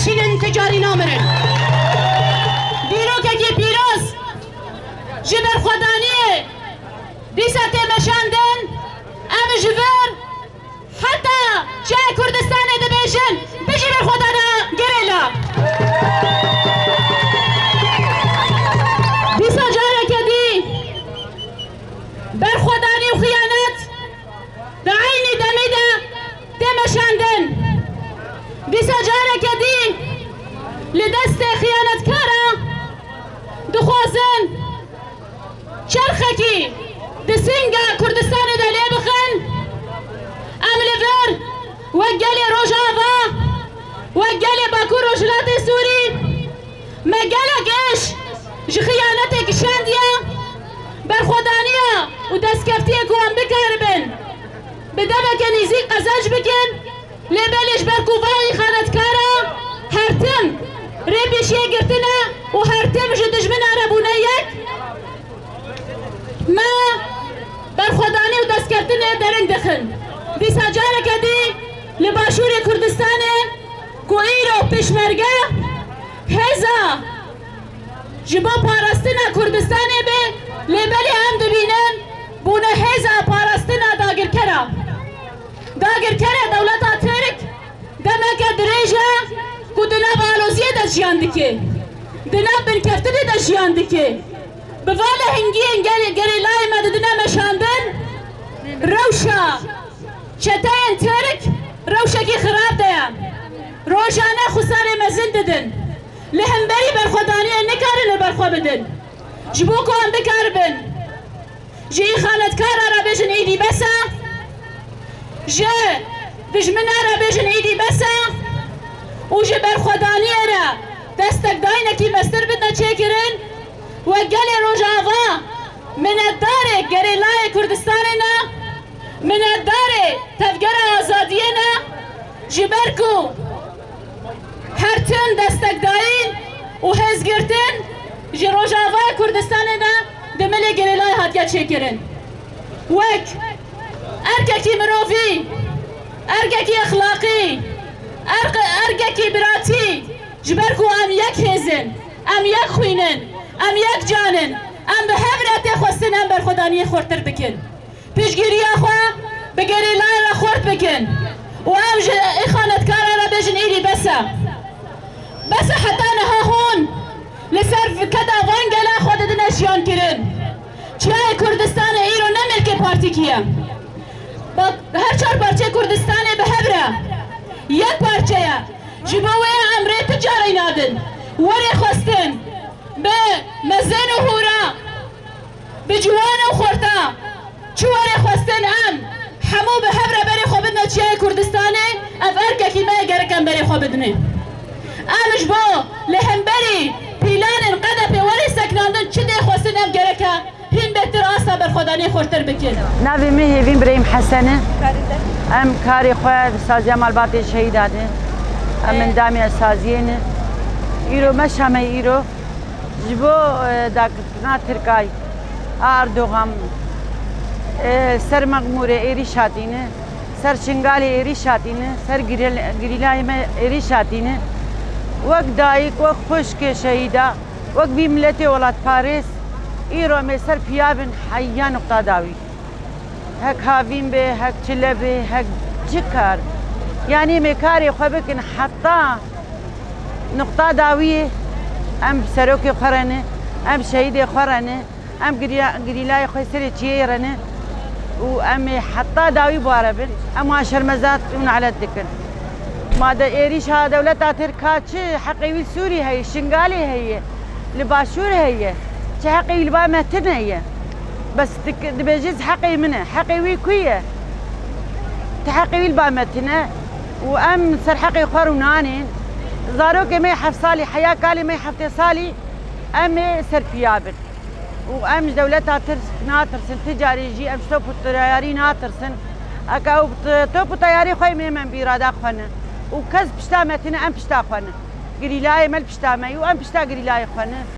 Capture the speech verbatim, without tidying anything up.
Çînin ti carî namirin. Dîrokekî pîroz ji berxwedaniyê dîsa tê meşandin, em ji vir heta çiyayê Kurdistanê dibêjin, bijî berxwedana gerîla. Dîsa careke dî berxwedanî û xiyanet di eynî demê de tê meşandin. Dîsa careke dî li destê xiyanetkara dixwazin çerxekî di singa Kurdistanê de lê bixin. Em li vir wek gelê Rojava, wek gelê Bakur Rojhilatê Sûrî, me gelek iş ji xiyanetê kişandiye, berxwedaniya û destkeftiyê ku em bikaribin bi demeke nêzîk qezenc bikin, lê belê ji ber ku va îxanetkara her tim rê pêşiyê girtine û her tim ji dijmina re bûne yek, me berxwedanî û destkeftinê dereng dixin. Dîsa careke dî li Başûrê Kurdistanê ku îro pêşmerge hêza ji bo parastina Kurdistanê be, lê belê em dibînin bûne hêza parastina dagirkera. Dagirkerê dewleta Tirk demeke dirêj e ku di nav aloziyê de jiyan dike, di nav binkeftinê de jiyan dike. Bi va lehengiyên gel-, gerîlayê me didine meşandin, rewşa çeteyên Tirk rewşekî xirab de ye. Rojane xusarê mezin didin. Li hemberî berxwedaniyê nikarin li ber xwe bidin. Ji bo ku em bikaribin ji îxanetkara re bêjin êdî bes e, ji dijmina re bêjin êdî bes e û ji berxwedaniyê re destekdayînekî mestir bidine çêkirin, wek gelê Rojava minetdarê gerîlayê Kurdistanê ne, minetdarê Tevgera Azadiyê ne, ji ber ku her tim destekdayîn û hêzgirtin ji Rojavayê Kurdistanê de di milê gerîlayê hatiye çêkirin. Wek erkekî mirovî, erkekî exlaqî, erk-, erkekî biratî, ji ber ku em yek hêz in, em yek xwîn in, em yek can in, em bi hev re tê xwestin em berxwedaniyê xurtir bikin. Piştgiriya xwe bi gerîlayan re xurt bikin û ew ji îxanetkara re bêjin, îdî bes e. Bes e, heta niha hûn li ser keda van gela xwe didine jiyan kirin. Çiyayê Kurdistanê îro ne milkê partîkî ye. Bak, her çar parçeyê Kurdistanê bi hev re yek parçe ye. Ji bo wê ye em rê tu carî nadin. Werê xwestin bi mezin û hûra, bi ciwan û xurta, çi were xwestin em hemû bi hev re berê xwe bidine çiyayê Kurdistanê, ev erkekî me ye, gerek em berê xwe bidinê. Em ji bo li hemberî pîlanên Q D P werê seknandin çi dê xwestin em gereke hîn bêtir asta berxwedaniyê xurtir bikin. Navê min Hêvîn Birahîm Hesen e. Em karê xwe di saziya malbatê şehîdan e. Em endamê saziyê ne. Îro meşa me îro ji bo, e, dagirkirina Tirkay a Erdogan, e, ser Mexmûrê êrîş hatîne, ser Şingalê êrîş hatîne, ser girîl-, girîlayê me êrîş hatîne. Wek dayik, wek xwişkê şehîda, wek vî miletê welatparêz, îro em ê ser piya bin heya nuqta dawî. Hek havîn be, hek çile be, hek çi kar. Yanî em ê karê xwe bikin heta nuqta dawiyê. Em serokê xwe re ne, em şehîdê xwe re ne, em giriya-, girîlayê xwe serê çiyê re ne û em ê heta dawî bi we re bin. Em wan şermezar û nalet dikin. Ma de êrîşa dewleta Tirk a çi heqê wî li Sûrî heye, Şingalê heye, li Başûr heye. Çi heqê wî li ba me tune ye. Bes tu dibêjî, heqê min e. Heqê wî ku ye? Tu heqê wî li ba me tune û em ser heqê xwe rûnanên. Zarokê me heft salî, heya kalê me heftê salî, em ê ser piya bin. Û em ji dewleta Tirk natirsin, ti carî jî em ji top û teyarî natirsin. Eke ew top û teyarî xwe ê, em, em bi îrada xwe ne. Û kes pişta me tune, em pişta xwe ne. Girîlayê me li pişta me yî û em pişta girîlayê xwe ne.